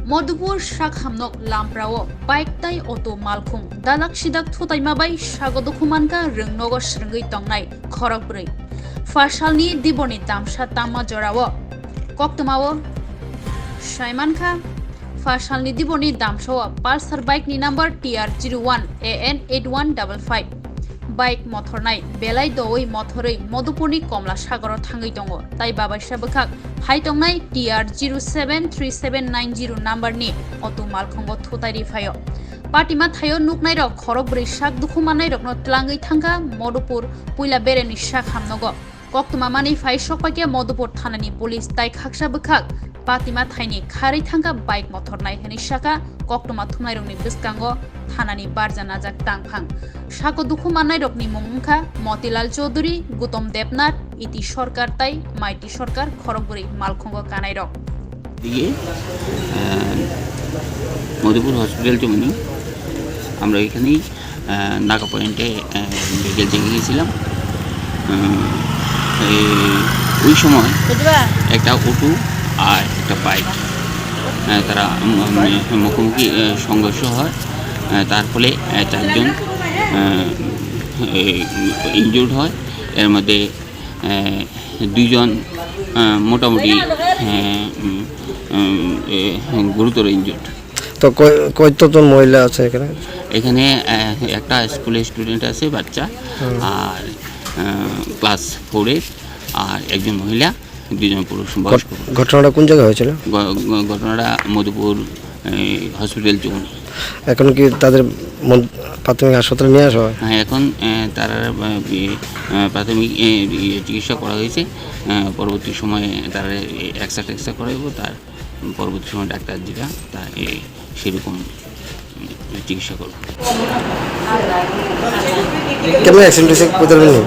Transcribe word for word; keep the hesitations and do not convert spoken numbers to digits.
Modupur sakhamnok Lamprao bike tai auto malkhung dalak sidak thutaima bai sago dukhu mankha rwngnogo swrwngwi tongnai khorokbrwi. Phasalni diborni damsa tamma jorao koktwmao saimankha. Phasalni diborni damsao Pulsar bike ni number T R zero one A N eight one double five. Bike mothornai belai dowi mothorwi Modupurni Komla Sagoro thangwi tongo, tai babaisa bwkhak phai tongnai T R zero seven three seven nine zero number ni auto malkhungo thutai ri phaio. Patima thaio nuknairok khorokbrwi sak dukhu mannairokno tlangwi thangkha Modupur puila bereni sak hamnogo. Koktwma manwi phai sokpaikhe Modupur thanani police tai khaksa bwkhak patima thaini kharwi thangkha bike mothornai hwnwi sakha koktwma thumnairokni bwskango thanani barja najak tangphang. Sako dukhu mannairokni mung wngkha Motilal Chaudhary, Gutom Debnath, Iti Sarkar tai Maiti Sarkar khorokbrwi malkhungo kanairok. দিয়ে, আহ, মধুপুর হসপিটাল চৌমনি আমরা এখানেই, আহ, নাগা পয়েন্টে, আহ, vehicle checking গেছিলাম। আহ, এই, ওই সময় একটা অটো আর একটা বাইক, আহ, তারা, উম, উম, মুখোমুখি, আহ, সংঘর্ষ হয়। আহ, তার ফলে, আহ, চারজন, আহ, এই, ইনজুর্ড হয়। এর মধ্যে আহ, দুইজন, আহ, মোটামুটি, আহ, উম, উম, এ, গুরুতর ইনজুর্ড। তো কয়-, কতজন মহিলা আছে এখানে? এখানে, আহ, একটা স্কুলের স্টুডেন্ট আছে, বাচ্চা, হুম। আর, আহ, ক্লাস ফোরের, আর একজন মহিলা, দুইজন পুরুষ ঘট-, বয়স্ক। ঘটনাটা কোন জায়গায় হয়েছিল? ঘ-, ঘ-, ঘটনাটা মধুপুর, এই, হসপিটাল চৌমনি। এখন কি তাদের মন-, প্রাথমিক হাসপাতালে নিয়ে আসা হয়? হ্যাঁ, এখন, আহ, তারা, আহ, বি-, আহ, প্রাথমিক, আহ, ইয়ে, চিকিৎসা করা হয়েছে। আহ, পরবর্তী সময়ে তারা, এ, এক্সরে টেক্সরে করাইবো, তার পরবর্তী সময় ডাক্তার যেটা, তা, এ, সেরকম, উম, চিকিৎসা করবো। কেমন অ্যাক্সিডেন্ট হয়েছে, কোথায় হলো?